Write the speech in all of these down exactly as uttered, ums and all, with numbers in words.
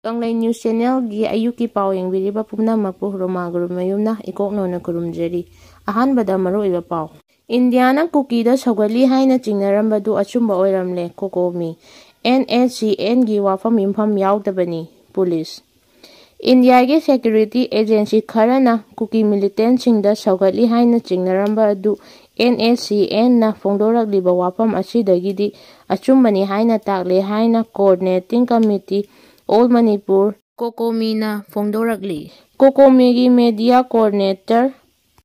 ꯀꯪꯂꯩ news ꯆꯦꯅꯦꯜꯒꯤ ꯑꯌꯨꯛꯀꯤ ꯄꯥꯎ ꯌꯦꯡꯕꯤꯔꯤꯕ ꯄꯨꯝꯅꯃꯛꯄꯨ ꯔꯣꯃꯥ ꯒꯨꯔꯨꯃꯌꯨꯝꯅ ꯏꯀꯣꯛꯅꯧꯅ ꯈꯨꯔꯨꯝꯖꯔꯤ꯫ ꯑꯍꯥꯟꯕꯗ ꯃꯔꯨꯑꯣꯏꯕ ꯄꯥꯎ꯫ ꯏꯟꯗꯤꯌꯥꯅ ꯀꯨꯀꯤꯗ ꯁꯧꯒꯠꯂꯤ ꯍꯥꯏꯅ ꯆꯤꯡꯅꯔꯝꯕꯗꯨ ꯑꯆꯨꯝꯕ ꯑꯣꯏꯔꯝꯂꯦ, ꯀꯣꯀꯣꯃꯤ꯫ ꯑꯦꯟ ꯑꯦꯁ ꯁꯤ ꯑꯦꯟꯒꯤ ꯋꯥꯐꯝ ꯌꯨꯝꯐꯝ ꯌꯥꯎꯗꯕꯅꯤ, ꯄꯨꯂꯤꯁ꯫ ꯏꯟꯗꯤꯌꯥꯒꯤ ꯁꯦꯀ꯭ꯌꯨꯔꯤꯇꯤ ꯑꯦꯖꯦꯟꯁꯤ ꯈꯔꯅ ꯀꯨꯀꯤ ꯃꯤꯂꯤꯇꯦꯟꯁꯤꯡꯗ ꯁꯧꯒꯠꯂꯤ ꯍꯥꯏꯅ ꯆꯤꯡꯅꯔꯝꯕ ꯑꯗꯨ ꯑꯦꯟ ꯑꯦꯁ ꯁꯤ ꯑꯦꯟꯅ ꯐꯣꯡꯗꯣꯔꯛꯂꯤꯕ ꯋꯥꯐꯝ ꯑꯁꯤꯗꯒꯤꯗꯤ ꯑꯆꯨꯝꯕꯅꯤ ꯍꯥꯏꯅ ꯇꯥꯛꯂꯦ ꯍꯥꯏꯅ Coordinating Committee All Manipur, ꯀꯣꯀꯣꯃꯤꯅ ꯐꯣꯡꯗꯣꯔꯛꯂꯤ꯫ ꯀꯣꯀꯣꯃꯤꯒꯤ ꯃꯦꯗꯤꯌꯥ ꯀꯣꯑꯣꯔꯗꯤꯅꯦꯇꯔ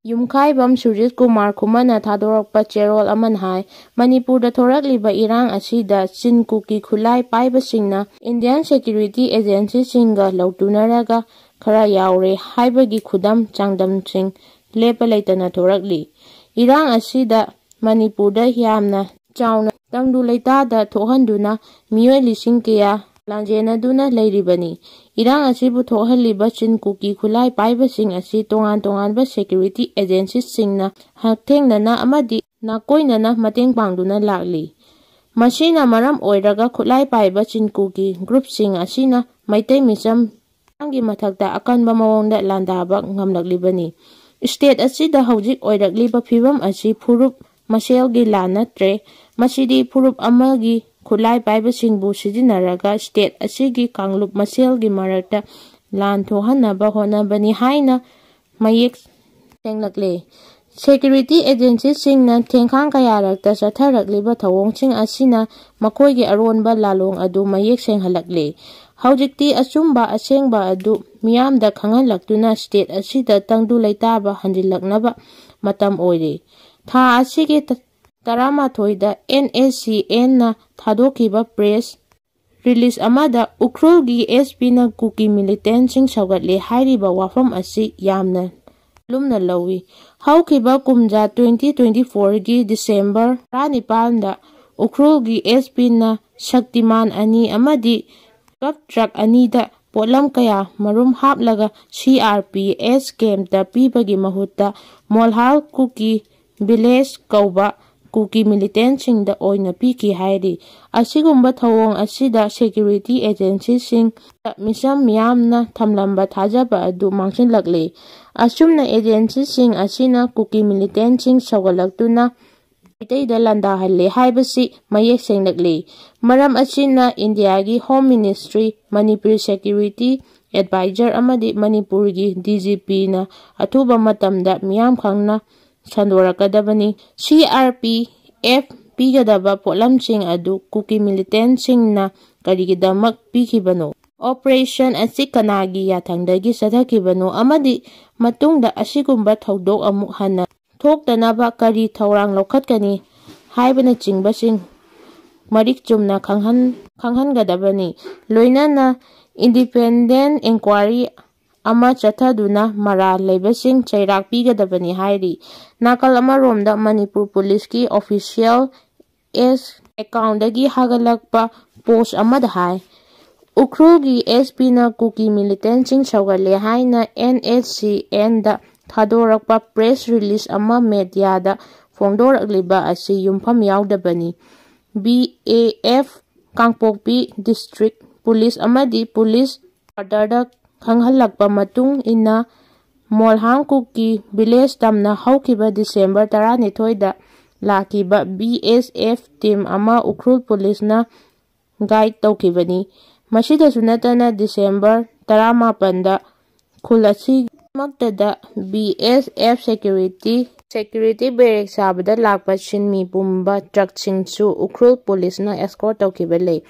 ꯌꯨꯝꯈꯥꯏꯕꯝ ꯁꯨꯔꯖꯤꯠ ꯀꯨꯃꯥꯔ ꯈꯨꯃꯟꯅ ꯊꯥꯗꯣꯔꯛꯄ ꯆꯦꯔꯣꯜ ꯑꯃꯅ ꯍꯥꯏ, ꯃꯅꯤꯄꯨꯔꯗ ꯊꯣꯔꯛꯂꯤꯕ ꯏꯔꯥꯡ ꯑꯁꯤꯗ ꯆꯤꯟ ꯀꯨꯀꯤ ꯈꯨꯠꯂꯥꯏ ꯄꯥꯏꯕꯁꯤꯡꯅ ꯏꯟꯗꯤꯌꯥꯟ ꯁꯦꯀ꯭ꯌꯨꯔꯤꯇꯤ ꯑꯦꯖꯦꯟꯁꯤꯁꯤꯡꯒ ꯂꯧꯇꯨꯅꯔꯒ ꯈꯔ ꯌꯥꯎꯔꯦ ꯍꯥꯏꯕꯒꯤ ꯈꯨꯗꯝ ꯆꯥꯡꯗꯝꯁꯤꯡ ꯂꯦꯞꯄ ꯂꯩꯇꯅ ꯊꯣꯔꯛꯂꯤ꯫ ꯏꯔꯥꯡ ꯑꯁꯤꯗ ꯃꯅꯤꯄꯨꯔꯗ ꯌꯥꯝꯅ ꯆꯥꯎꯅ ꯇꯪꯗꯨ ꯂꯩꯇꯥꯗ ꯊꯣꯛꯍꯟꯗꯨꯅ ꯃꯤꯑꯣꯏ ꯂꯤꯁꯤꯡ ꯀꯌꯥ ꯂꯥꯟꯖꯦꯟꯅꯗꯨꯅ ꯂꯩꯔꯤꯕꯅꯤ꯫ ꯏꯔꯥꯡ ꯑꯁꯤꯕꯨ ꯊꯣꯛꯍꯜꯂꯤꯕ ꯆꯤꯟ ꯀꯨꯀꯤ ꯈꯨꯠꯂꯥꯏ ꯄꯥꯏꯕꯁꯤꯡ ꯑꯁꯤ ꯇꯣꯉꯥꯟ ꯇꯣꯉꯥꯟꯕ ꯁꯦꯀ꯭ꯌꯨꯔꯤꯇꯤ ꯑꯦꯖꯦꯟꯁꯤꯁꯤꯡꯅ ꯍꯛꯊꯦꯡꯅꯅ ꯑꯃꯗꯤ ꯅꯥꯀꯣꯏꯅꯅ ꯃꯇꯦꯡ ꯄꯥꯡꯗꯨꯅ ꯂꯥꯛꯂꯤ꯫ ꯃꯁꯤꯅ ꯃꯔꯝ ꯑꯣꯏꯔꯒ ꯈꯨꯠꯂꯥꯏ ꯄꯥꯏꯕ ꯆꯤꯟ ꯀꯨꯀꯤ ꯒ꯭ꯔꯨꯞꯁꯤꯡ ꯑꯁꯤꯅ ꯃꯩꯇꯩ ꯃꯤꯆꯝ ꯃꯤꯌꯥꯝꯒꯤ ꯃꯊꯛꯇ ꯑꯀꯟꯕ ꯃꯑꯣꯡꯗ ꯂꯥꯟꯗꯥꯕ ꯉꯝꯂꯛꯂꯤꯕꯅꯤ꯫ ꯁ꯭ꯇꯦꯠ ꯑꯁꯤꯗ ꯍꯧꯖꯤꯛ ꯑꯣꯏꯔꯛꯂꯤꯕ ꯐꯤꯕꯝ ꯑꯁꯤ ꯐꯨꯔꯨꯞ ꯃꯁꯦꯜꯒꯤ ꯂꯥꯟ ꯅꯠꯇ꯭ꯔꯦ꯫ ꯃꯁꯤꯗꯤ ꯐꯨꯔꯨꯞ ꯑꯃꯒꯤ ꯈꯨꯠꯂꯥꯏ ꯄꯥꯏꯕꯁꯤꯡꯕꯨ ꯁꯤꯖꯤꯟꯅꯔꯒ ꯁ꯭ꯇꯦꯠ ꯑꯁꯤꯒꯤ ꯀꯥꯡꯂꯨꯞ ꯃꯁꯦꯜꯒꯤ ꯃꯔꯛꯇ ꯂꯥꯟ ꯊꯣꯛꯍꯟꯅꯕ ꯍꯣꯠꯅꯕꯅꯤ ꯍꯥꯏꯅ ꯃꯌꯦꯛ ꯁꯦꯡꯂꯛꯂꯦ꯫ ꯁꯦꯀ꯭ꯌꯨꯔꯤꯇꯤ ꯑꯦꯖꯦꯟꯁꯤꯁꯤꯡꯅ ꯊꯦꯡꯈꯥꯡ ꯀꯌꯥꯔꯛꯇ ꯆꯠꯊꯔꯛꯂꯤꯕ ꯊꯧꯑꯣꯡꯁꯤꯡ ꯑꯁꯤꯅ ꯃꯈꯣꯏꯒꯤ ꯑꯔꯣꯟꯕ ꯂꯥꯂꯣꯡ ꯑꯗꯨ ꯃꯌꯦꯛ ꯁꯦꯡꯍꯜꯂꯛꯂꯦ꯫ ꯍꯧꯖꯤꯛꯇꯤ ꯑꯆꯨꯝꯕ ꯑꯁꯦꯡꯕ ꯑꯗꯨ ꯃꯤꯌꯥꯝꯗ ꯈꯪꯍꯜꯂꯛꯇꯨꯅ ꯁ꯭ꯇꯦꯠ ꯑꯁꯤꯗ ꯇꯪꯗꯨ ꯂꯩꯇꯥꯕ ꯍꯟꯖꯤꯜꯂꯛꯅꯕ ꯃꯇꯝ ꯑꯣꯏꯔꯦ꯫ ꯊꯥ ꯑꯁꯤꯒꯤ ꯇ-, ꯇꯔꯥꯃꯥꯊꯣꯏꯗ and S C ꯑꯦꯟꯅ ꯊꯥꯗꯣꯛꯈꯤꯕ press release ꯑꯃꯗ ꯎꯈ꯭ꯔꯨꯜꯒꯤ ꯑꯦꯁ ꯄꯤꯅ ꯀꯨꯀꯤ ꯃꯤꯂꯤꯇꯦꯟꯁꯤꯡ ꯁꯧꯒꯠꯂꯦ ꯍꯥꯏꯔꯤꯕ ꯋꯥꯐꯝ ꯑꯁꯤ ꯌꯥꯝꯅ ꯂꯨꯝꯅ ꯂꯧꯏ꯫ ꯍꯧꯈꯤꯕ ꯀꯨꯝꯖꯥ ꯇ꯭ꯋꯦꯟꯇꯤ ꯇ꯭ꯋꯦꯟꯇꯤ ꯐꯣꯔꯒꯤ ꯗꯤꯁꯦꯝꯕꯔ ꯇꯔꯥꯅꯤꯄꯥꯟꯗ ꯎꯈ꯭ꯔꯨꯜꯒꯤ ꯑꯦꯁ ꯄꯤꯅ ꯁꯛꯇꯤꯃꯥꯟ ꯑꯅꯤ ꯑꯃꯗꯤ ꯄꯤꯀꯞ ꯇ꯭ꯔꯛ ꯑꯅꯤꯗ ꯄꯣꯠꯂꯝ ꯀꯌꯥ ꯃꯔꯨꯝ ꯍꯥꯞꯂꯒ ꯁꯤ ꯑꯥꯔ ꯄꯤ ꯑꯦꯁ ꯀꯦꯝꯞꯇ ꯄꯤꯕꯒꯤ ꯃꯍꯨꯠꯇ ꯃꯣꯜꯍꯥꯜ ꯀꯨꯀꯤ ꯚꯤꯂꯦꯖ ꯀꯧꯕ ꯀꯨꯀꯤ ꯃꯤꯂꯤꯇꯦꯟꯁꯤꯡꯗ ꯑꯣꯏꯅ ꯄꯤꯈꯤ ꯍꯥꯏꯔꯤ꯫ ꯑꯁꯤꯒꯨꯝꯕ ꯊꯧꯑꯣꯡ ꯑꯁꯤꯗ ꯁꯦꯀ꯭ꯌꯨꯔꯤꯇꯤ ꯑꯦꯖꯦꯟꯁꯤꯁꯤꯡ ꯃꯤꯆꯝ ꯃꯤꯌꯥꯝꯅ ꯊꯝꯂꯝꯕ ꯊꯥꯖꯕ ꯑꯗꯨ ꯃꯥꯡꯁꯤꯜꯂꯛꯂꯤ꯫ ꯑꯁꯨꯝꯅ ꯑꯦꯖꯦꯟꯁꯤꯁꯤꯡ ꯑꯁꯤꯅ ꯀꯨꯀꯤ ꯃꯤꯂꯤꯇꯦꯟꯁꯤꯡ ꯁꯧꯒꯠꯂꯛꯇꯨꯅ ꯃꯩꯇꯩꯗ ꯂꯥꯟꯗꯥꯍꯜꯂꯦ ꯍꯥꯏꯕꯁꯤ ꯃꯌꯦꯛ ꯁꯦꯡꯂꯛꯂꯤ꯫ ꯃꯔꯝ ꯑꯁꯤꯅ ꯏꯟꯗꯤꯌꯥꯒꯤ home ministry, Manipur security adviser ꯑꯃꯗꯤ ꯃꯅꯤꯄꯨꯔꯒꯤ ꯗꯤ ꯖꯤ ꯄꯤꯅ ꯑꯊꯨꯕ ꯃꯇꯝꯗ ꯃꯤꯌꯥꯝ ꯈꯪꯅ ꯁꯟꯗꯣꯔꯛꯀꯗꯕꯅꯤ꯫ ꯁꯤ ꯑꯥꯔ ꯄꯤ ꯑꯦꯐ ꯄꯤꯒꯗꯕ ꯄꯣꯠꯂꯝꯁꯤꯡ ꯑꯗꯨ ꯀꯨꯀꯤ ꯃꯤꯂꯤꯇꯦꯟꯁꯤꯡꯅ ꯀꯔꯤꯒꯤꯗꯃꯛ ꯄꯤꯈꯤꯕꯅꯣ? ꯑꯣꯄꯔꯦꯁꯟ ꯑꯁꯤ ꯀꯅꯥꯒꯤ ꯌꯥꯊꯪꯗꯒꯤ ꯆꯠꯊꯈꯤꯕꯅꯣ? ꯑꯃꯗꯤ ꯃꯇꯨꯡꯗ ꯑꯁꯤꯒꯨꯝꯕ ꯊꯧꯗꯣꯛ ꯑꯃꯨꯛ ꯍꯟꯅ ꯊꯣꯛꯇꯅꯕ ꯀꯔꯤ ꯊꯧꯔꯥꯡ ꯂꯧꯈꯠꯀꯅꯤ ꯍꯥꯏꯕꯅꯆꯤꯡꯕꯁꯤꯡ ꯃꯔꯤꯛ ꯆꯨꯝꯅ ꯈꯪꯍꯟ-, ꯈꯪꯍꯟꯒꯗꯕꯅꯤ꯫ ꯂꯣꯏꯅꯅ ꯏꯟꯗꯤꯄꯦꯟꯗꯦꯟ ꯏꯟꯀ꯭ꯋꯥꯏꯔꯤ ꯑꯃ ꯆꯠꯊꯗꯨꯅ ꯃꯔꯥꯜ ꯂꯩꯕꯁꯤꯡ ꯆꯩꯔꯥꯛ ꯄꯤꯒꯗꯕꯅꯤ ꯍꯥꯏꯔꯤ꯫ ꯅꯥꯀꯜ ꯑꯃꯔꯣꯝꯗ ꯃꯅꯤꯄꯨꯔ ꯄꯨꯂꯤꯁꯀꯤ ꯑꯣꯐꯤꯁꯤꯌꯦꯜ ꯑꯦꯁ ꯑꯦꯀꯥꯎꯟꯗꯒꯤ ꯍꯥꯒꯠꯂꯛꯄ ꯄꯣꯁ ꯑꯃꯗ ꯍꯥꯏ, ꯎꯈ꯭ꯔꯨꯜꯒꯤ ꯑꯦꯁ ꯄꯤꯅ ꯀꯨꯀꯤ ꯃꯤꯂꯤꯇꯦꯟꯁꯤꯡ ꯁꯧꯒꯠꯂꯦ ꯍꯥꯏꯅ and S C and ꯊꯥꯗꯣꯔꯛꯄ press release ꯑꯃ ꯃꯦꯗꯤꯌꯥꯗ ꯐꯣꯡꯗꯣꯔꯛꯂꯤꯕ ꯑꯁꯤ ꯌꯨꯝꯐꯝ ꯌꯥꯎꯗꯕꯅꯤ꯫ B A F Kangpokpi district police ꯑꯃꯗꯤ ꯄꯨꯂꯤꯁ ꯀ꯭ꯋꯥꯇꯔꯗ ꯈꯪꯍꯜꯂꯛꯄ ꯃꯇꯨꯡ ꯏꯟꯅ, ꯃꯣꯜꯍꯥꯡ ꯀꯨꯀꯤ ꯚꯤꯂꯦꯖ ꯇꯝꯅ ꯍꯧꯈꯤꯕ ꯗꯤꯁꯦꯝꯕꯔ ꯇꯔꯥꯅꯤꯊꯣꯏꯗ ꯂꯥꯛꯈꯤꯕ ꯕꯤ ꯑꯦꯁ ꯑꯦꯐ ꯇꯤꯝ ꯑꯃ ꯎꯈ꯭ꯔꯨꯜ ꯄꯨꯂꯤꯁꯅ ꯒꯥꯏꯗ ꯇꯧꯈꯤꯕꯅꯤ꯫ ꯃꯁꯤꯗꯁꯨ ꯅꯠꯇꯅ, ꯗꯤꯁꯦꯝꯕꯔ ꯇꯔꯥꯃꯥꯄꯟꯗ ꯈꯨꯜ ꯑꯁꯤꯃꯛꯇꯗ ꯕꯤ ꯑꯦꯁ ꯑꯦꯐ ꯁꯦꯀ꯭ꯌꯨꯔꯤꯇꯤ, ꯁꯦꯀ꯭ꯌꯨꯔꯤꯇꯤ ꯕꯦꯔꯦꯛ ꯆꯥꯕꯗ ꯂꯥꯛꯄ ꯁꯤꯟꯃꯤ ꯄꯨꯝꯕ ꯇ꯭ꯔꯛꯁꯤꯡꯁꯨ ꯎꯈ꯭ꯔꯨꯜ ꯄꯨꯂꯤꯁꯅ ꯑꯦꯁꯀꯣꯔꯠ ꯇꯧꯈꯤꯕ ꯂꯩ꯫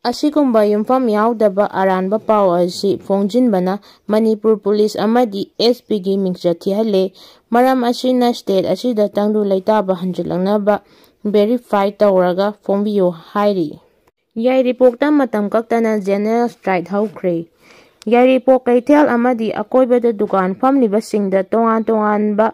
ꯑꯁꯤꯒꯨꯝꯕ ꯌꯨꯝꯐꯝ ꯌꯥꯎꯗꯕ ꯑꯔꯥꯟꯕ ꯄꯥꯎ ꯑꯁꯤ ꯐꯣꯡꯖꯤꯟꯕꯅ ꯃꯅꯤꯄꯨꯔ ꯄꯨꯂꯤꯁ ꯑꯃꯗꯤ ꯑꯦꯁ ꯄꯤꯒꯤ ꯃꯤꯡꯆꯠ ꯊꯤꯍꯜꯂꯦ꯫ ꯃꯔꯝ ꯑꯁꯤꯅ ꯁ꯭ꯇꯦꯠ ꯑꯁꯤꯗ ꯇꯪꯗꯨ ꯂꯩꯇꯥꯕ ꯍꯟꯖꯤꯜꯂꯛꯅꯕ ꯚꯦꯔꯤꯐꯥꯏ ꯇꯧꯔꯒ ꯐꯣꯡꯕꯤꯌꯨ ꯍꯥꯏꯔꯤ꯫ ꯌꯥꯏꯔꯤꯄꯣꯛꯇ ꯃꯇꯝ ꯀꯛꯇꯅ ꯖꯦꯅꯔꯦꯜ ꯁ꯭ꯇ꯭ꯔꯥꯏꯛ ꯍꯧꯈ꯭ꯔꯦ꯫ ꯌꯥꯏꯔꯤꯄꯣꯛ ꯀꯩꯊꯦꯜ ꯑꯃꯗꯤ ꯑꯀꯣꯏꯕꯗ ꯗꯨꯀꯥꯟ ꯐꯝꯂꯤꯕꯁꯤꯡꯗ ꯇꯣꯉꯥꯟ ꯇꯣꯉꯥꯟꯕ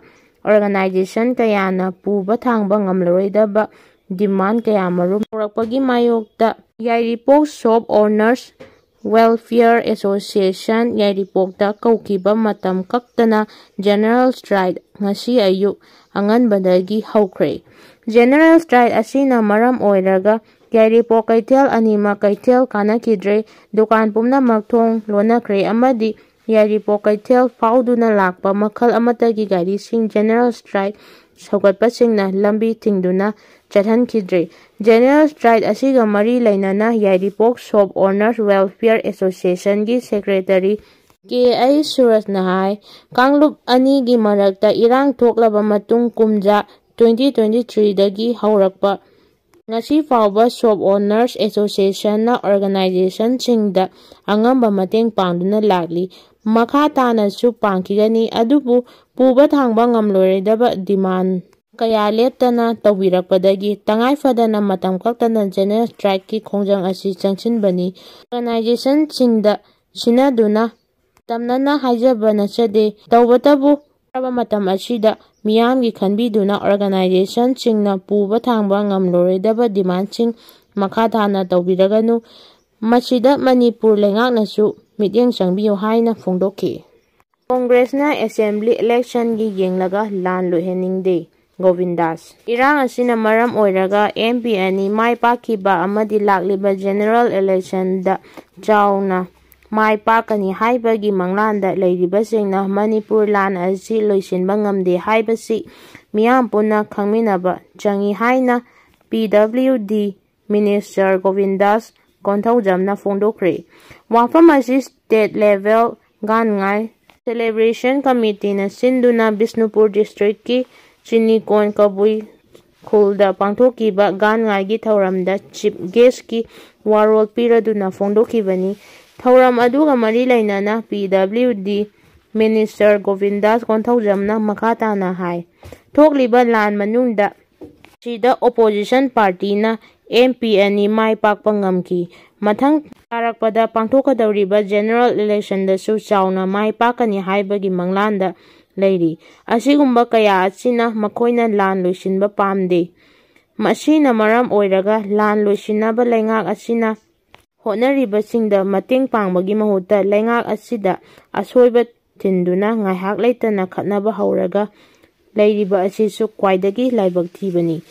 ꯑꯣꯔꯒꯅꯥꯏꯖꯦꯁꯟ ꯀꯌꯥꯅ ꯄꯨꯕ ꯊꯥꯡꯕ ꯉꯝꯂꯔꯣꯏꯗꯕ ꯗꯤꯃꯥꯟ ꯀꯌꯥꯃꯔꯨꯝ ꯇꯧꯔꯛꯄꯒꯤ ꯃꯥꯌꯣꯛꯇ ꯌꯥꯏꯔꯤꯄꯣꯛ ꯁꯣꯞ ꯑꯣꯅꯔꯁ Welfare Association ꯌꯥꯏꯔꯤꯄꯣꯛꯇ ꯀꯧꯈꯤꯕ ꯃꯇꯝ ꯀꯛꯇꯅ General Strike ꯉꯁꯤ ꯑꯌꯨꯛ ꯑꯉꯟꯕꯗꯒꯤ ꯍꯧꯈ꯭ꯔꯦ꯫ General Strike ꯑꯁꯤꯅ ꯃꯔꯝ ꯑꯣꯏꯔꯒ ꯌꯥꯏꯔꯤꯄꯣꯛ ꯀꯩꯊꯦꯜ ꯑꯅꯤꯃꯛ ꯀꯩꯊꯦꯜ ꯀꯥꯟꯅꯈꯤꯗ꯭ꯔꯦ꯫ ꯗꯨꯀꯥꯟ ꯄꯨꯝꯅꯃꯛ ꯊꯣꯡ ꯂꯣꯟꯅꯈ꯭ꯔꯦ ꯑꯃꯗꯤ ꯌꯥꯏꯔꯤꯄꯣꯛ ꯀꯩꯊꯦꯜ ꯐꯥꯎꯗꯨꯅ ꯂꯥꯛꯄ ꯃꯈꯜ ꯑꯃꯠꯇꯒꯤ ꯒꯥꯔꯤꯁꯤꯡ General Strike ꯁꯧꯒꯠꯄꯁꯤꯡꯅ ꯂꯝꯕꯤ ꯊꯤꯡꯗꯨꯅ ꯆꯠꯍꯟꯈꯤꯗ꯭ꯔꯦ꯫ General Strike ꯑꯁꯤꯒ ꯃꯔꯤ ꯂꯩꯅꯅ ꯌꯥꯏꯔꯤꯄꯣꯛ Shop Owners Welfare Associationꯒꯤ Secretary ꯀꯦ ꯑꯩ ꯁꯨꯔꯖꯅ ꯍꯥꯏ, ꯀꯥꯡꯂꯨꯞ ꯑꯅꯤꯒꯤ ꯃꯔꯛꯇ ꯏꯔꯥꯡ ꯊꯣꯛꯂꯕ ꯃꯇꯨꯡ ꯀꯨꯝꯖꯥ twenty twenty threeꯗꯒꯤ ꯍꯧꯔꯛꯄ ꯉꯁꯤ ꯐꯥꯎꯕ Shop Owners Associationꯅ organizationꯁꯤꯡꯗ ꯑꯉꯝꯕ ꯃꯇꯦꯡ ꯄꯥꯡꯗꯨꯅ ꯂꯥꯛꯂꯤ꯫ ꯃꯈꯥ ꯇꯥꯅꯁꯨ ꯄꯥꯡꯈꯤꯒꯅꯤ, ꯑꯗꯨꯕꯨ ꯄꯨꯕ ꯊꯥꯡꯕ ꯉꯝꯂꯣꯏꯗꯕ demand ꯀꯌꯥ ꯂꯦꯞꯇꯅ ꯇꯧꯕꯤꯔꯛꯄꯗꯒꯤ ꯇꯉꯥꯏ ꯐꯗꯅ ꯃꯇꯝ ꯀꯛꯇꯅ General Strikeꯀꯤ ꯈꯣꯡꯖꯪ ꯑꯁꯤ ꯆꯪꯁꯤꯟꯕꯅꯤ꯫ Organizationꯁꯤꯡꯗ ꯁꯤꯟꯅꯗꯨꯅ ꯇꯝꯅꯅ ꯍꯥꯏꯖꯕ ꯅꯠꯆꯗꯦ꯫ ꯇꯧꯕꯇꯕꯨ ꯃꯇꯝ ꯑꯁꯤꯗ ꯃꯤꯌꯥꯝꯒꯤ ꯈꯟꯕꯤꯗꯨꯅ organizationꯁꯤꯡꯅ ꯄꯨꯕ ꯊꯥꯡꯕ ꯉꯝꯂꯔꯣꯏꯗꯕ demandꯁꯤꯡ ꯃꯈꯥ ꯇꯥꯅ ꯇꯧꯕꯤꯔꯒꯅꯨ꯫ ꯃꯁꯤꯗ ꯃꯅꯤꯄꯨꯔ ꯂꯩꯉꯥꯛꯅꯁꯨ ꯃꯤꯠꯌꯦꯡ ꯆꯪꯕꯤꯌꯨ ꯍꯥꯏꯅ ꯐꯣꯡꯗꯣꯛꯈꯤ꯫ Congressꯅ Assembly electionꯒꯤ ꯌꯦꯡꯂꯒ ꯂꯥꯟ ꯂꯣꯏꯍꯟꯅꯤꯡꯗꯦ꯫ ꯒꯣꯕꯤꯟꯗꯥꯁ꯫ ꯏꯔꯥꯡ ꯑꯁꯤꯅ ꯃꯔꯝ ꯑꯣꯏꯔꯒ MP ꯑꯅꯤ ꯃꯥꯏ ꯄꯥꯛꯈꯤꯕ ꯑꯃꯗꯤ ꯂꯥꯛꯂꯤꯕ General Electionꯗ ꯆꯥꯎꯅ ꯃꯥꯏ ꯄꯥꯛꯀꯅꯤ ꯍꯥꯏꯕꯒꯤ ꯃꯪꯂꯥꯟꯗ ꯂꯩꯔꯤꯕꯁꯤꯡꯅ ꯃꯅꯤꯄꯨꯔ ꯂꯥꯟ ꯑꯁꯤ ꯂꯣꯏꯁꯤꯟꯕ ꯉꯝꯗꯦ ꯍꯥꯏꯕꯁꯤ ꯃꯤꯌꯥꯝ ꯄꯨꯟꯅ ꯈꯪꯃꯤꯟꯅꯕ ꯆꯪꯏ ꯍꯥꯏꯅ PWD Minister ꯒꯣꯕꯤꯟꯗꯥꯁ ꯀꯣꯟꯊꯧꯖꯝꯅ ꯐꯣꯡꯗꯣꯛꯈ꯭ꯔꯦ꯫ ꯋꯥꯐꯝ ꯑꯁꯤ state level ꯒꯥꯟ ꯉꯥꯏ Celebration Committeeꯅ ꯁꯤꯟꯗꯨꯅ ꯕꯤꯁꯅꯨꯄꯨꯔ districtꯀꯤ ꯆꯤꯅꯤꯀꯣꯟ ꯀꯕꯨꯏ ꯈꯨꯜꯗ ꯄꯥꯡꯊꯣꯛꯈꯤꯕ ꯒꯥꯟ ꯉꯥꯏꯒꯤ ꯊꯧꯔꯝꯗ chief guestꯀꯤ ꯋꯥꯔꯣꯜ ꯄꯤꯔꯗꯨꯅ ꯐꯣꯡꯗꯣꯛꯈꯤꯕꯅꯤ꯫ ꯊꯧꯔꯝ ꯑꯗꯨꯒ ꯃꯔꯤ ꯂꯩꯅꯅ PWD Minister ꯒꯣꯕꯤꯟꯗꯥꯁ ꯀꯣꯟꯊꯧꯖꯝꯅ ꯃꯈꯥ ꯇꯥꯅ ꯍꯥꯏ, ꯊꯣꯛꯂꯤꯕ ꯂꯥꯟ ꯃꯅꯨꯡꯗ ꯁꯤꯗ opposition partyꯅ MP ꯑꯅꯤ ꯃꯥꯏ ꯄꯥꯛꯄ ꯉꯝꯈꯤ꯫ ꯃꯊꯪ ꯇꯥꯔꯛꯄꯗ ꯄꯥꯡꯊꯣꯛꯀꯗꯧꯔꯤꯕ General Electionꯗꯁꯨ ꯆꯥꯎꯅ ꯃꯥꯏ ꯄꯥꯛꯀꯅꯤ ꯍꯥꯏꯕꯒꯤ ꯃꯪꯂꯥꯟꯗ ꯂꯩꯔꯤ꯫ ꯑꯁꯤꯒꯨꯝꯕ ꯀꯌꯥ ꯑꯁꯤꯅ ꯃꯈꯣꯏꯅ ꯂꯥꯟ ꯂꯣꯏꯁꯤꯟꯕ ꯄꯥꯝꯗꯦ꯫ ꯃꯁꯤꯅ ꯃꯔꯝ ꯑꯣꯏꯔꯒ ꯂꯥꯟ ꯂꯣꯏꯁꯤꯟꯅꯕ ꯂꯩꯉꯥꯛ ꯑꯁꯤꯅ ꯍꯣꯠꯅꯔꯤꯕꯁꯤꯡꯗ ꯃꯇꯦꯡ ꯄꯥꯡꯕꯒꯤ ꯃꯍꯨꯠꯇ ꯂꯩꯉꯥꯛ ꯑꯁꯤꯗ ꯑꯁꯣꯏꯕ ꯊꯤꯟꯗꯨꯅ ꯉꯥꯏꯍꯥꯛ ꯂꯩꯇꯅ ꯈꯠꯅꯕ ꯍꯧꯔꯒ ꯂꯩꯔꯤꯕ ꯑꯁꯤꯁꯨ ꯈ꯭ꯋꯥꯏꯗꯒꯤ ꯂꯥꯏꯕꯛ ꯊꯤꯕꯅꯤ꯫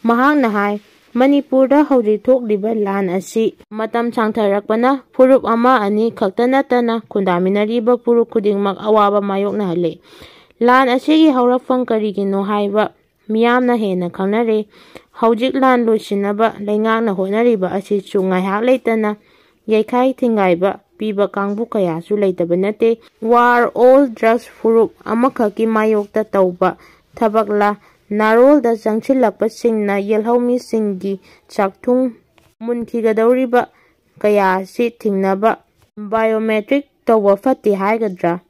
ꯃꯍꯥꯛꯅ ꯍꯥꯏ, ꯃꯅꯤꯄꯨꯔꯗ ꯍꯧꯖꯤꯛ ꯊꯣꯛꯂꯤꯕ ꯂꯥꯟ ꯑꯁꯤ ꯃꯇꯝ ꯁꯥꯡꯊꯔꯛꯄꯅ ꯐꯨꯔꯨꯞ ꯑꯃ ꯑꯅꯤ ꯈꯛꯇ ꯅꯠꯇꯅ ꯈꯨꯟꯗꯥꯃꯤꯟꯅꯔꯤꯕ ꯐꯨꯔꯨꯞ ꯈꯨꯗꯤꯡꯃꯛ ꯑꯋꯥꯕ ꯃꯥꯌꯣꯛꯅꯍꯜꯂꯦ꯫ ꯂꯥꯟ ꯑꯁꯤꯒꯤ ꯍꯧꯔꯛꯐꯝ ꯀꯔꯤꯒꯤꯅꯣ ꯍꯥꯏꯕ ꯃꯤꯌꯥꯝꯅ ꯍꯦꯟꯅ ꯈꯪꯅꯔꯦ꯫ ꯍꯧꯖꯤꯛ ꯂꯥꯟ ꯂꯣꯏꯁꯤꯟꯅꯕ ꯂꯩꯉꯥꯛꯅ ꯍꯣꯠꯅꯔꯤꯕ ꯑꯁꯤꯁꯨ ꯉꯥꯏꯍꯥꯛ ꯂꯩꯇꯅ ꯌꯩꯈꯥꯏ ꯊꯤꯡꯒꯥꯏꯕ ꯄꯤꯕ ꯀꯥꯡꯕꯨ ꯀꯌꯥꯁꯨ ꯂꯩꯇꯕ ꯅꯠꯇꯦ꯫ War on Drugs ꯐꯨꯔꯨꯞ ꯑꯃꯈꯛꯀꯤ ꯃꯥꯌꯣꯛꯇ ꯇꯧꯕ ꯊꯕꯛꯂ, ꯅꯥꯔꯣꯜꯗ ꯆꯪꯁꯤꯜꯂꯛꯄꯁꯤꯡꯅ ꯌꯦꯜꯍꯧꯃꯤꯁꯤꯡꯒꯤ ꯆꯥꯛꯊꯨꯡ ꯃꯨꯟꯈꯤꯒꯗꯧꯔꯤꯕ ꯀꯌꯥ ꯑꯁꯤ ꯊꯤꯡꯅꯕ biometric ꯇꯧꯕ ꯐꯠꯇꯦ ꯍꯥꯏꯒꯗ꯭ꯔꯥ?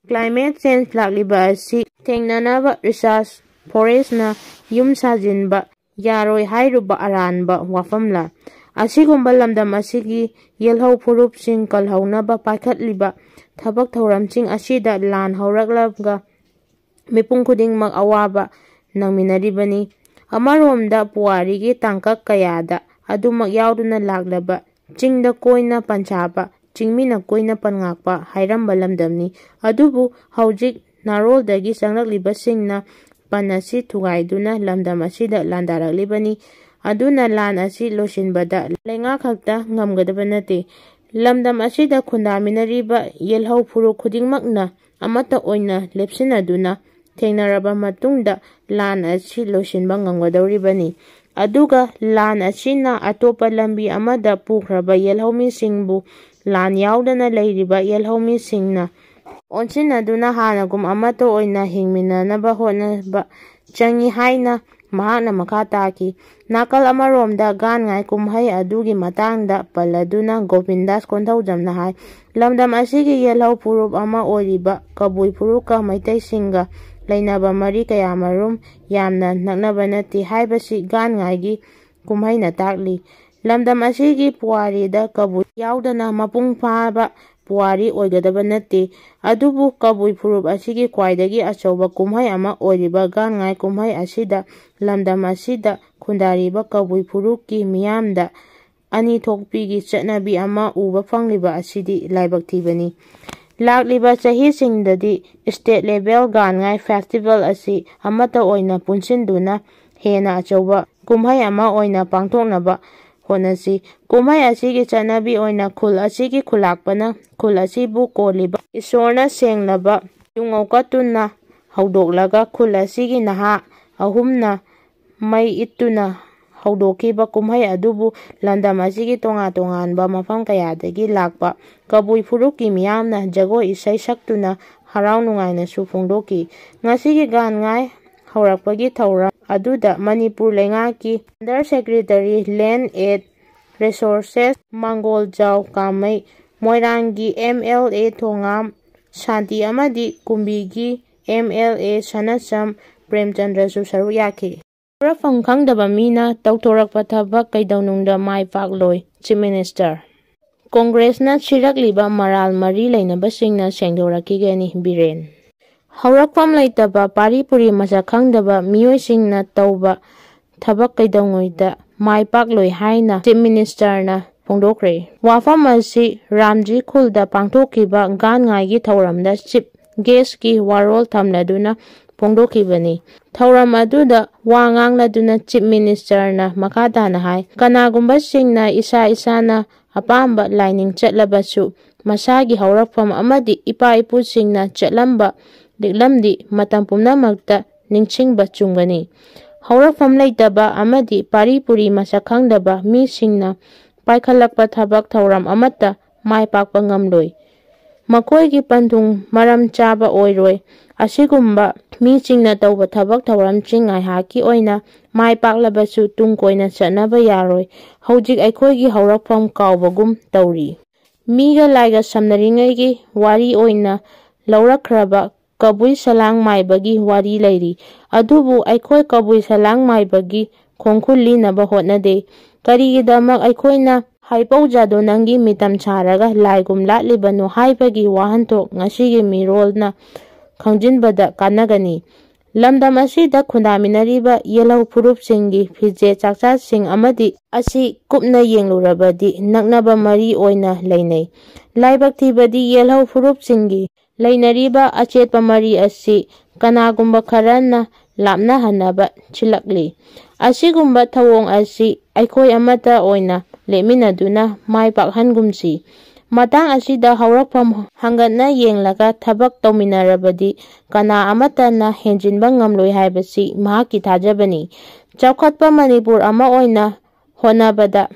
Climate change ꯂꯥꯛꯂꯤꯕ ꯑꯁꯤ ꯊꯦꯡꯅꯅꯕ research forestꯅ ꯌꯨꯝ ꯁꯥꯖꯤꯟꯕ ꯌꯥꯔꯣꯏ ꯍꯥꯏꯔꯨꯕ ꯑꯔꯥꯟꯕ ꯋꯥꯐꯝꯂ? ꯑꯁꯤꯒꯨꯝꯕ ꯂꯝꯗꯝ ꯑꯁꯤꯒꯤ ꯌꯦꯜꯍꯧ ꯐꯨꯔꯨꯞꯁꯤꯡ ꯀꯜꯍꯧꯅꯕ ꯄꯥꯏꯈꯠꯂꯤꯕ ꯊꯕꯛ ꯊꯧꯔꯝꯁꯤꯡ ꯑꯁꯤꯗ ꯂꯥꯟ ꯍꯧꯔꯛꯂꯒ ꯃꯤꯄꯨꯝ ꯈꯨꯗꯤꯡꯃꯛ ꯑꯋꯥꯕ ꯅꯪꯃꯤꯟꯅꯔꯤꯕꯅꯤ꯫ ꯑꯃꯔꯣꯝꯗ ꯄꯨꯋꯥꯔꯤꯒꯤ ꯇꯥꯡꯀꯛ ꯀꯌꯥꯗ ꯑꯗꯨꯃꯛ ꯌꯥꯎꯗꯨꯅ ꯂꯥꯛꯂꯕ ꯆꯤꯡꯗ ꯀꯣꯏꯅ ꯄꯟꯁꯥꯕ, ꯆꯤꯡꯃꯤꯅ ꯀꯣꯏꯅ ꯄꯟꯉꯥꯛꯄ ꯍꯥꯏꯔꯝꯕ ꯂꯝꯗꯝꯅꯤ꯫ ꯑꯗꯨꯕꯨ ꯍꯧꯖꯤꯛ ꯅꯥꯔꯣꯜꯗꯒꯤ ꯆꯪꯂꯛꯂꯤꯕꯁꯤꯡꯅ ꯄꯟ ꯑꯁꯤ ꯊꯨꯒꯥꯏꯗꯨꯅ ꯂꯝꯗꯝ ꯑꯁꯤꯗ ꯂꯥꯟꯗꯥꯔꯛꯂꯤꯕꯅꯤ꯫ ꯑꯗꯨꯅ ꯂꯥꯟ ꯑꯁꯤ ꯂꯣꯏꯁꯤꯟꯕꯗ ꯂꯩꯉꯥꯛ ꯈꯛꯇ ꯉꯝꯒꯗꯕ ꯅꯠꯇꯦ꯫ ꯂꯝꯗꯝ ꯑꯁꯤꯗ ꯈꯨꯟꯗꯥꯃꯤꯟꯅꯔꯤꯕ ꯌꯦꯜꯍꯧ ꯐꯨꯔꯨꯞ ꯈꯨꯗꯤꯡꯃꯛꯅ ꯑꯃꯠꯇ ꯑꯣꯏꯅ ꯂꯦꯞꯁꯤꯟꯅꯗꯨꯅ ꯊꯦꯡꯅꯔꯕ ꯃꯇꯨꯡꯗ ꯂꯥꯟ ꯑꯁꯤ ꯂꯣꯏꯁꯤꯟꯕ ꯉꯝꯒꯗꯧꯔꯤꯕꯅꯤ꯫ ꯑꯗꯨꯒ ꯂꯥꯟ ꯑꯁꯤꯅ ꯑꯇꯣꯞꯄ ꯂꯝꯕꯤ ꯑꯃꯗ ꯄꯨꯈ꯭ꯔꯕ ꯌꯦꯜꯍꯧꯃꯤꯁꯤꯡꯕꯨ ꯂꯥꯟ ꯌꯥꯎꯗꯅ ꯂꯩꯔꯤꯕ ꯌꯦꯜꯍꯧꯃꯤꯁꯤꯡꯅ ꯑꯣꯟꯁꯤꯟꯅꯗꯨꯅ ꯍꯥꯟꯅꯒꯨꯝ ꯑꯃꯠꯇ ꯑꯣꯏꯅ ꯍꯤꯡꯃꯤꯟꯅꯅꯕ ꯍꯣꯠꯅꯕ ꯆꯪꯏ ꯍꯥꯏꯅ ꯃꯍꯥꯛꯅ ꯃꯈꯥ ꯇꯥꯈꯤ꯫ ꯅꯥꯀꯜ ꯑꯃꯔꯣꯝꯗ ꯒꯥꯟ ꯉꯥꯏ ꯀꯨꯝꯍꯩ ꯑꯗꯨꯒꯤ ꯃꯇꯥꯡꯗ ꯄꯜꯂꯗꯨꯅ ꯒꯣꯕꯤꯟꯗꯥꯁ ꯀꯣꯟꯊꯧꯖꯝꯅ ꯍꯥꯏ, ꯂꯝꯗꯝ ꯑꯁꯤꯒꯤ ꯌꯦꯜꯍꯧ ꯐꯨꯔꯨꯞ ꯑꯃ ꯑꯣꯏꯔꯤꯕ ꯀꯕꯨꯏ ꯐꯨꯔꯨꯞꯀ ꯃꯩꯇꯩꯁꯤꯡꯒ ꯂꯩꯅꯕ ꯃꯔꯤ ꯀꯌꯥꯃꯔꯨꯝ ꯌꯥꯝꯅ ꯅꯛꯅꯕ ꯅꯠꯇꯦ ꯍꯥꯏꯕꯁꯤ ꯒꯥꯟ ꯉꯥꯏꯒꯤ ꯀꯨꯝꯍꯩꯅ ꯇꯥꯛꯂꯤ꯫ ꯂꯝꯗꯝ ꯑꯁꯤꯒꯤ ꯄꯨꯋꯥꯔꯤꯗ ꯀꯕꯨꯏ ꯌꯥꯎꯗꯅ ꯃꯄꯨꯡ ꯐꯥꯕ ꯄꯨꯋꯥꯔꯤ ꯑꯣꯏꯒꯗꯕ ꯅꯠꯇꯦ꯫ ꯑꯗꯨꯕꯨ ꯀꯕꯨꯏ ꯐꯨꯔꯨꯞ ꯑꯁꯤꯒꯤ ꯈ꯭ꯋꯥꯏꯗꯒꯤ ꯑꯆꯧꯕ ꯀꯨꯝꯍꯩ ꯑꯃ ꯑꯣꯏꯔꯤꯕ ꯒꯥꯟ ꯉꯥꯏ ꯀꯨꯝꯍꯩ ꯑꯁꯤꯗ ꯂꯝꯗꯝ ꯑꯁꯤꯗ ꯈꯨꯟꯗꯥꯔꯤꯕ ꯀꯕꯨꯏ ꯐꯨꯔꯨꯞꯀꯤ ꯃꯤꯌꯥꯝꯗ ꯑꯅꯤ ꯊꯣꯛꯄꯤꯒꯤ ꯆꯠꯅꯕꯤ ꯑꯃ ꯎꯕ ꯐꯪꯂꯤꯕ ꯑꯁꯤꯗꯤ ꯂꯥꯏꯕꯛ ꯊꯤꯕꯅꯤ꯫ ꯂꯥꯛꯂꯤꯕ ꯆꯍꯤꯁꯤꯡꯗꯗꯤ state level ꯒꯥꯟꯉꯥꯏ festival ꯑꯁꯤ ꯑꯃꯠꯇ ꯑꯣꯏꯅ ꯄꯨꯟꯁꯤꯟꯗꯨꯅ ꯍꯦꯟꯅ ꯑꯆꯧꯕ ꯀꯨꯝꯍꯩ ꯑꯃ ꯑꯣꯏꯅ ꯄꯥꯡꯊꯣꯛꯅꯕ ꯍꯣꯠꯅꯁꯤ꯫ ꯀꯨꯝꯍꯩ ꯑꯁꯤꯒꯤ ꯆꯠꯅꯕꯤ ꯑꯣꯏꯅ ꯈꯨꯜ ꯑꯁꯤꯒꯤ ꯈꯨꯜꯂꯥꯛꯄꯅ ꯈꯨꯜ ꯑꯁꯤꯕꯨ ꯀꯣꯜꯂꯤꯕ ꯏꯁꯣꯔꯅ ꯁꯦꯡꯂꯕ ꯌꯨꯉꯧ ꯀꯠꯇꯨꯅ ꯍꯧꯗꯣꯛꯂꯒ ꯈꯨꯜ ꯑꯁꯤꯒꯤ ꯅꯍꯥ ꯑꯍꯨꯝꯅ ꯃꯩ ꯏꯠꯇꯨꯅ ꯍꯧꯗꯣꯛꯈꯤꯕ ꯀꯨꯝꯍꯩ ꯑꯗꯨꯕꯨ ꯂꯝꯗꯝ ꯑꯁꯤꯒꯤ ꯇꯣꯉꯥꯟ ꯇꯣꯉꯥꯟꯕ ꯃꯐꯝ ꯀꯌꯥꯗꯒꯤ ꯂꯥꯛꯄ ꯀꯕꯨꯏ ꯐꯨꯔꯨꯞꯀꯤ ꯃꯤꯌꯥꯝꯅ ꯖꯒꯣꯏ ꯏꯁꯩ ꯁꯛꯇꯨꯅ ꯍꯔꯥꯎ ꯅꯨꯡꯉꯥꯏꯅꯁꯨ ꯐꯣꯡꯗꯣꯛꯈꯤ꯫ ꯉꯁꯤꯒꯤ ꯒꯥꯟꯉꯥꯏ ꯍꯧꯔꯛꯄꯒꯤ ꯊꯧꯔꯝ ꯑꯗꯨꯗ ꯃꯅꯤꯄꯨꯔ ꯂꯩꯉꯥꯛꯀꯤ Under Secretary Land and Resources ꯃꯥꯡꯒꯣꯜꯖꯥꯎ ꯀꯥꯃꯩ, ꯃꯣꯏꯔꯥꯡꯒꯤ M L A ꯊꯣꯉꯥꯝ ꯁꯥꯟꯇꯤ ꯑꯃꯗꯤ ꯀꯨꯝꯕꯤꯒꯤ M L A ꯁꯅꯥꯆꯝ ꯄ꯭ꯔꯦꯝꯆꯟꯗ꯭ꯔꯁꯨ ꯁꯔꯨꯛ ꯌꯥꯈꯤ꯫ ꯍꯧꯔꯛꯐꯝ ꯈꯪꯗꯕ ꯃꯤꯅ ꯇꯧꯊꯣꯔꯛꯄ ꯊꯕꯛ ꯀꯩꯗꯧꯅꯨꯡꯗ ꯃꯥꯏ ꯄꯥꯛꯂꯣꯏ, Chief Minister꯫ ꯀꯣꯡꯒ꯭ꯔꯦꯁꯅ ꯁꯤꯔꯛꯂꯤꯕ ꯃꯔꯥꯜ ꯃꯔꯤ ꯂꯩꯅꯕꯁꯤꯡꯅ ꯁꯦꯡꯗꯣꯔꯛꯈꯤꯒꯅꯤ, ꯕꯤꯔꯦꯟ꯫ ꯍꯧꯔꯛꯐꯝ ꯂꯩꯇꯕ, ꯄꯥꯔꯤ ꯄꯨꯔꯤ ꯃꯁꯛ ꯈꯪꯗꯕ ꯃꯤꯑꯣꯏꯁꯤꯡꯅ ꯇꯧꯕ ꯊꯕꯛ ꯀꯩꯗꯧꯉꯩꯗ ꯃꯥꯏ ꯄꯥꯛꯂꯣꯏ ꯍꯥꯏꯅ Chief Ministerꯅ ꯐꯣꯡꯗꯣꯛꯈ꯭ꯔꯦ꯫ ꯋꯥꯐꯝ ꯑꯁꯤ ꯔꯥꯝꯖꯤ ꯈꯨꯜꯗ ꯄꯥꯡꯊꯣꯛꯈꯤꯕ ꯒꯥꯟꯉꯥꯏꯒꯤ ꯊꯧꯔꯝꯗ Chief Guestꯀꯤ ꯋꯥꯔꯣꯜ ꯊꯝꯂꯗꯨꯅ ꯐꯣꯡꯗꯣꯛꯈꯤꯕꯅꯤ꯫ ꯊꯧꯔꯝ ꯑꯗꯨꯗ ꯋꯥ ꯉꯥꯡꯂꯗꯨꯅ Chief Ministerꯅ ꯃꯈꯥ ꯇꯥꯅ ꯍꯥꯏ, ꯀꯅꯥꯒꯨꯝꯕꯁꯤꯡꯅ ꯏꯁꯥ ꯏꯁꯥꯅ ꯑꯄꯥꯝꯕ ꯂꯥꯏꯅꯤꯡ ꯆꯠꯂꯕꯁꯨ ꯃꯁꯥꯒꯤ ꯍꯧꯔꯛꯐꯝ ꯑꯃꯗꯤ ꯏꯄꯥ ꯏꯄꯨꯁꯤꯡꯅ ꯆꯠꯂꯝꯕ ꯂꯤꯛꯂꯝꯗꯤ ꯃꯇꯝ ꯄꯨꯝꯅꯃꯛꯇ ꯅꯤꯡꯁꯤꯡꯕ ꯆꯨꯝꯒꯅꯤ꯫ ꯍꯧꯔꯛꯐꯝ ꯂꯩꯇꯕ ꯑꯃꯗꯤ ꯄꯥꯔꯤ ꯄꯨꯔꯤ ꯃꯁꯛ ꯈꯪꯗꯕ ꯃꯤꯁꯤꯡꯅ ꯄꯥꯏꯈꯠꯂꯛꯄ ꯊꯕꯛ ꯊꯧꯔꯝ ꯑꯃꯠꯇ ꯃꯥꯏ ꯄꯥꯛꯄ ꯉꯝꯂꯣꯏ꯫ ꯃꯈꯣꯏꯒꯤ ꯄꯟꯊꯨꯡ ꯃꯔꯝ ꯆꯥꯕ ꯑꯣꯏꯔꯣꯏ꯫ ꯑꯁꯤꯒꯨꯝꯕ ꯃꯤꯁꯤꯡꯅ ꯇꯧꯕ ꯊꯕꯛ ꯊꯧꯔꯝꯁꯤꯡ ꯉꯥꯏꯍꯥꯛꯀꯤ ꯑꯣꯏꯅ ꯃꯥꯏ ꯄꯥꯛꯂꯕꯁꯨ ꯇꯨꯡ ꯀꯣꯏꯅ ꯆꯠꯅꯕ ꯌꯥꯔꯣꯏ꯫ ꯍꯧꯖꯤꯛ ꯑꯩꯈꯣꯏꯒꯤ ꯍꯧꯔꯛꯐꯝ ꯀꯥꯎꯕꯒꯨꯝ ꯇꯧꯔꯤ꯫ ꯃꯤꯒ ꯂꯥꯏꯒ ꯁꯝꯅꯔꯤꯉꯩꯒꯤ ꯋꯥꯔꯤ ꯑꯣꯏꯅ ꯂꯧꯔꯛꯈ꯭ꯔꯕ ꯀꯕꯨꯏ ꯁꯂꯥꯡ ꯃꯥꯏꯕꯒꯤ ꯋꯥꯔꯤ ꯂꯩꯔꯤ꯫ ꯑꯗꯨꯕꯨ ꯑꯩꯈꯣꯏ ꯀꯕꯨꯏ ꯁꯂꯥꯡ ꯃꯥꯏꯕꯒꯤ ꯈꯣꯡꯈꯨꯜ ꯂꯤꯅꯕ ꯍꯣꯠꯅꯗꯦ꯫ ꯀꯔꯤꯒꯤꯗꯃꯛ ꯑꯩꯈꯣꯏꯅ ꯍꯥꯏꯄꯧ ꯖꯥꯗꯣ ꯅꯪꯒꯤ ꯃꯤꯇꯝ ꯁꯥꯔꯒ ꯂꯥꯏꯒꯨꯝ ꯂꯥꯠꯂꯤꯕꯅꯣ ꯍꯥꯏꯕꯒꯤ ꯋꯥꯍꯟꯊꯣꯛ ꯉꯁꯤꯒꯤ ꯃꯤꯔꯣꯜꯅ ꯈꯪꯖꯤꯟꯕꯗ ꯀꯥꯟꯅꯒꯅꯤ꯫ ꯂꯝꯗꯝ ꯑꯁꯤꯗ ꯈꯨꯟꯗꯥꯃꯤꯟꯅꯔꯤꯕ ꯌꯦꯜꯍꯧ ꯐꯨꯔꯨꯞꯁꯤꯡꯒꯤ ꯐꯤꯖꯦꯠ ꯆꯥꯛꯆꯥꯁꯤꯡ ꯑꯃꯗꯤ ꯑꯁꯤ ꯀꯨꯞꯅ ꯌꯦꯡꯂꯨꯔꯕꯗꯤ ꯅꯛꯅꯕ ꯃꯔꯤ ꯑꯣꯏꯅ ꯂꯩꯅꯩ꯫ ꯂꯥꯏꯕꯛ ꯊꯤꯕꯗꯤ ꯌꯦꯜꯍꯧ ꯐꯨꯔꯨꯞꯁꯤꯡꯒꯤ ꯂꯩꯅꯔꯤꯕ ꯑꯆꯦꯠꯄ ꯃꯔꯤ ꯑꯁꯤ ꯀꯅꯥꯒꯨꯝꯕ ꯈꯔꯅ ꯂꯥꯞꯅꯍꯟꯅꯕ ꯁꯤꯜꯂꯛꯂꯤ꯫ ꯑꯁꯤꯒꯨꯝꯕ ꯊꯧꯑꯣꯡ ꯑꯁꯤ ꯑꯩꯈꯣꯏ ꯑꯃꯠꯇ ꯑꯣꯏꯅ ꯂꯦꯞꯃꯤꯟꯅꯗꯨꯅ ꯃꯥꯏ ꯄꯥꯛꯍꯟꯒꯨꯝꯁꯤ꯫ ꯃꯇꯥꯡ ꯑꯁꯤꯗ ꯍꯧꯔꯛꯐꯝ ꯍꯪꯒꯠꯅ ꯌꯦꯡꯂꯒ ꯊꯕꯛ ꯇꯧꯃꯤꯟꯅꯔꯕꯗꯤ ꯀꯅꯥ ꯑꯃꯠꯇꯅ ꯍꯦꯟꯖꯤꯟꯕ ꯉꯝꯂꯣꯏ ꯍꯥꯏꯕꯁꯤ ꯃꯍꯥꯛꯀꯤ ꯊꯥꯖꯕꯅꯤ꯫ ꯆꯥꯎꯈꯠꯄ ꯃꯅꯤꯄꯨꯔ ꯑꯃ ꯑꯣꯏꯅ ꯍꯣꯠꯅꯕꯗ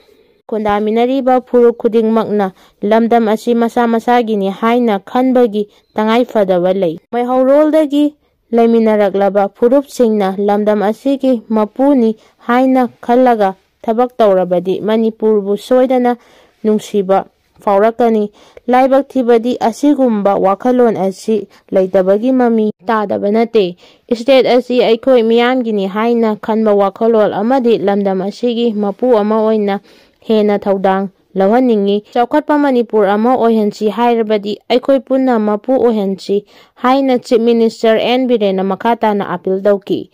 ꯈꯨꯟꯗꯥꯃꯤꯟꯅꯔꯤꯕ ꯐꯨꯔꯨꯞ ꯈꯨꯗꯤꯡꯃꯛꯅ ꯂꯝꯗꯝ ꯑꯁꯤ ꯃꯁꯥ ꯃꯁꯥꯒꯤꯅꯤ ꯍꯥꯏꯅ ꯈꯟꯕꯒꯤ ꯇꯉꯥꯏꯐꯗꯕ ꯂꯩ꯫ ꯃꯩꯍꯧꯔꯣꯜꯗꯒꯤ ꯂꯩꯃꯤꯟꯅꯔꯛꯂꯕ ꯐꯨꯔꯨꯞꯁꯤꯡꯅ ꯂꯝꯗꯝ ꯑꯁꯤꯒꯤ ꯃꯄꯨꯅꯤ ꯍꯥꯏꯅ ꯈꯜꯂꯒ ꯊꯕꯛ ꯇꯧꯔꯕꯗꯤ ꯃꯅꯤꯄꯨꯔꯕꯨ ꯁꯣꯏꯗꯅ ꯅꯨꯡꯁꯤꯕ ꯐꯥꯎꯔꯛꯀꯅꯤ꯫ ꯂꯥꯏꯕꯛ ꯊꯤꯕꯗꯤ ꯑꯁꯤꯒꯨꯝꯕ ꯋꯥꯈꯜꯂꯣꯟ ꯑꯁꯤ ꯂꯩꯇꯕꯒꯤ ꯃꯃꯤ ꯇꯥꯗꯕ ꯅꯠꯇꯦ꯫ ꯁ꯭ꯇꯦꯠ ꯑꯁꯤ ꯑꯩꯈꯣꯏ ꯃꯤꯌꯥꯝꯒꯤꯅꯤ ꯍꯥꯏꯅ ꯈꯟꯕ ꯋꯥꯈꯜꯂꯣꯟ ꯑꯃꯗꯤ ꯂꯝꯗꯝ ꯑꯁꯤꯒꯤ ꯃꯄꯨ ꯑꯃ ꯑꯣꯏꯅ ꯍꯦꯟꯅ ꯊꯧꯗꯥꯡ ꯂꯧꯍꯟꯅꯤꯡꯏ꯫ ꯆꯥꯎꯈꯠꯄ ꯃꯅꯤꯄꯨꯔ ꯑꯃ ꯑꯣꯏꯍꯟꯁꯤ ꯍꯥꯏꯔꯕꯗꯤ ꯑꯩꯈꯣꯏ ꯄꯨꯟꯅ ꯃꯄꯨ ꯑꯣꯏꯍꯟꯁꯤ ꯍꯥꯏꯅ ꯆꯤꯐ ꯃꯤꯅꯤꯁꯇꯔ ꯑꯦꯟ ꯕꯤꯔꯦꯟꯅ ꯃꯈꯥ ꯇꯥꯅ ꯑꯄꯤꯜ ꯇꯧꯈꯤ꯫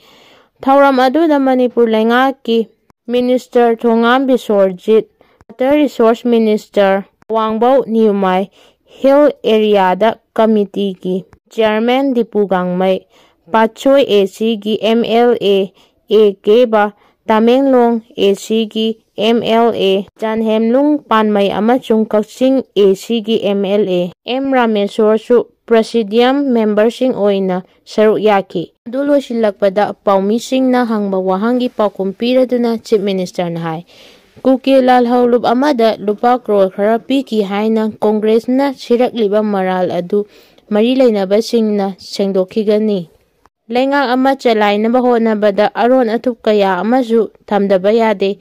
ꯊꯧꯔꯝ ꯑꯗꯨꯗ ꯃꯅꯤꯄꯨꯔ ꯂꯩꯉꯥꯛꯀꯤ ꯃꯤꯅꯤꯁꯇꯔ ꯊꯣꯉꯥꯝ ꯕꯤꯁ꯭ꯋꯔꯖꯤꯠ, ꯋꯥꯇꯔ ꯔꯤꯁꯣꯔꯁ ꯃꯤꯅꯤꯁꯇꯔ ꯋꯥꯡꯕꯧ ꯅꯤꯌꯨꯃꯥꯏ, ꯍꯤꯜ ꯑꯦꯔꯤꯌꯥꯗ ꯀꯃꯤꯇꯤꯒꯤ ꯆꯤꯌꯔꯃꯦꯟ ꯗꯤꯄꯨ ꯒꯥꯡꯃꯩ, ꯄꯥꯠꯁꯣꯏ ꯑꯦ ꯁꯤꯒꯤ ꯑꯦꯝ ꯑꯦꯜ ꯑꯦ ꯑꯦ ꯀꯦꯕ, ꯇꯃꯦꯡꯂꯣꯡ ꯑꯦ ꯁꯤꯒꯤ ꯑꯦꯝ ꯑꯦꯜ ꯑꯦ ꯖꯥꯟꯍꯦꯝꯂꯨꯡ ꯄꯥꯟꯃꯩ ꯑꯃꯁꯨꯡ ꯀꯛꯆꯤꯡ ꯑꯦ ꯁꯤꯒꯤ ꯑꯦꯝ ꯑꯦꯜ ꯑꯦ ꯑꯦꯝ ꯔꯥꯃꯦꯁꯣꯔꯁꯨ ꯄ꯭ꯔꯦꯁꯤꯗꯤꯌꯝ ꯃꯦꯝꯕꯔꯁꯤꯡ ꯑꯣꯏꯅ ꯁꯔꯨꯛ ꯌꯥꯈꯤ꯫ ꯑꯗꯨ ꯂꯣꯏꯁꯤꯜꯂꯛꯄꯗ ꯄꯥꯎꯃꯤꯁꯤꯡꯅ ꯍꯪꯕ ꯋꯥꯍꯪꯒꯤ ꯄꯥꯎꯈꯨꯝ ꯄꯤꯔꯗꯨꯅ ꯆꯤꯐ ꯃꯤꯅꯤꯁꯇꯔꯅ ꯍꯥꯏ, ꯀꯨꯀꯤ ꯂꯥꯜꯍꯧꯂꯨꯞ ꯑꯃꯗ ꯂꯨꯄꯥ ꯀ꯭ꯔꯣꯔ ꯈꯔ ꯄꯤꯈꯤ ꯍꯥꯏꯅ ꯀꯣꯡꯒ꯭ꯔꯦꯁꯅ ꯁꯤꯔꯛꯂꯤꯕ ꯃꯔꯥꯜ ꯑꯗꯨ ꯃꯔꯤ ꯂꯩꯅꯕꯁꯤꯡꯅ ꯁꯦꯡꯗꯣꯛꯈꯤꯒꯅꯤ꯫ ꯂꯩꯉꯥꯛ ꯑꯃ ꯆꯂꯥꯏꯅꯕ ꯍꯣꯠꯅꯕꯗ ꯑꯔꯣꯟ ꯑꯊꯨꯞ ꯀꯌꯥ ꯑꯃꯁꯨ ꯊꯝꯗꯕ ꯌꯥꯗꯦ꯫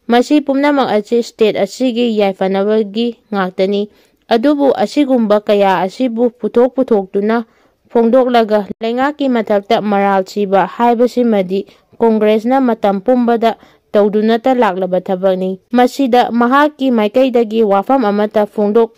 ꯃꯁꯤ ꯄꯨꯝꯅꯃꯛ ꯑꯁꯤ ꯁ꯭ꯇꯦꯠ ꯑꯁꯤꯒꯤ ꯌꯥꯏꯐꯅꯕꯒꯤ ꯉꯥꯛꯇꯅꯤ꯫ ꯑꯗꯨꯕꯨ ꯑꯁꯤꯒꯨꯝꯕ ꯀꯌꯥ ꯑꯁꯤꯕꯨ ꯄꯨꯊꯣꯛ ꯄꯨꯊꯣꯛꯇꯨꯅ ꯐꯣꯡꯗꯣꯛꯂꯒ ꯂꯩꯉꯥꯛꯀꯤ ꯃꯊꯛꯇ ꯃꯔꯥꯜ ꯁꯤꯕ ꯍꯥꯏꯕꯁꯤꯃꯗꯤ ꯀꯣꯡꯒ꯭ꯔꯦꯁꯅ ꯃꯇꯝ ꯄꯨꯝꯕꯗ ꯇꯧꯗꯨꯅꯇ ꯂꯥꯛꯂꯕ ꯊꯕꯛꯅꯤ꯫ ꯃꯁꯤꯗ ꯃꯍꯥꯛꯀꯤ ꯃꯥꯏꯀꯩꯗꯒꯤ ꯋꯥꯐꯝ ꯑꯃꯠꯇ ꯐꯣꯡꯗꯣꯛ-,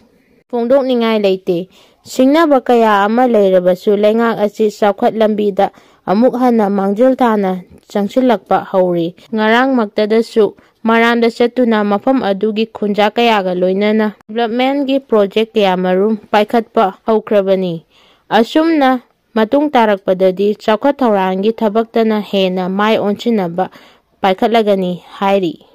ꯐꯣꯡꯗꯣꯛꯅꯤꯡꯉꯥꯏ ꯂꯩꯇꯦ꯫ ꯁꯤꯡꯅꯕ ꯀꯌꯥ ꯑꯃ ꯂꯩꯔꯕꯁꯨ ꯂꯩꯉꯥꯛ ꯑꯁꯤ ꯆꯥꯎꯈꯠ ꯂꯝꯕꯤꯗ ꯑꯃꯨꯛ ꯍꯟꯅ ꯃꯥꯡꯖꯤꯜ ꯇꯥꯅ ꯆꯪꯁꯤꯜꯂꯛꯄ ꯍꯧꯔꯤ꯫ ꯉꯔꯥꯡꯃꯛꯇꯗꯁꯨ ꯃꯔꯥꯟꯗ ꯆꯠꯇꯨꯅ ꯃꯐꯝ ꯑꯗꯨꯒꯤ ꯈꯨꯟꯖꯥ ꯀꯌꯥꯒ ꯂꯣꯏꯅꯅ developmentꯒꯤ project ꯀꯌꯥ ꯃꯔꯨꯝ ꯄꯥꯏꯈꯠꯄ ꯍꯧꯈ꯭ꯔꯕꯅꯤ꯫ ꯑꯁꯨꯝꯅ ꯃꯇꯨꯡ ꯇꯥꯔꯛꯄꯗꯗꯤ ꯆꯥꯎꯈꯠ ꯊꯧꯔꯥꯡꯒꯤ ꯊꯕꯛꯇꯅ ꯍꯦꯟꯅ ꯃꯥꯏ ꯑꯣꯟꯁꯤꯟꯅꯕ ꯄꯥꯏꯈꯠꯂꯒꯅꯤ ꯍꯥꯏꯔꯤ꯫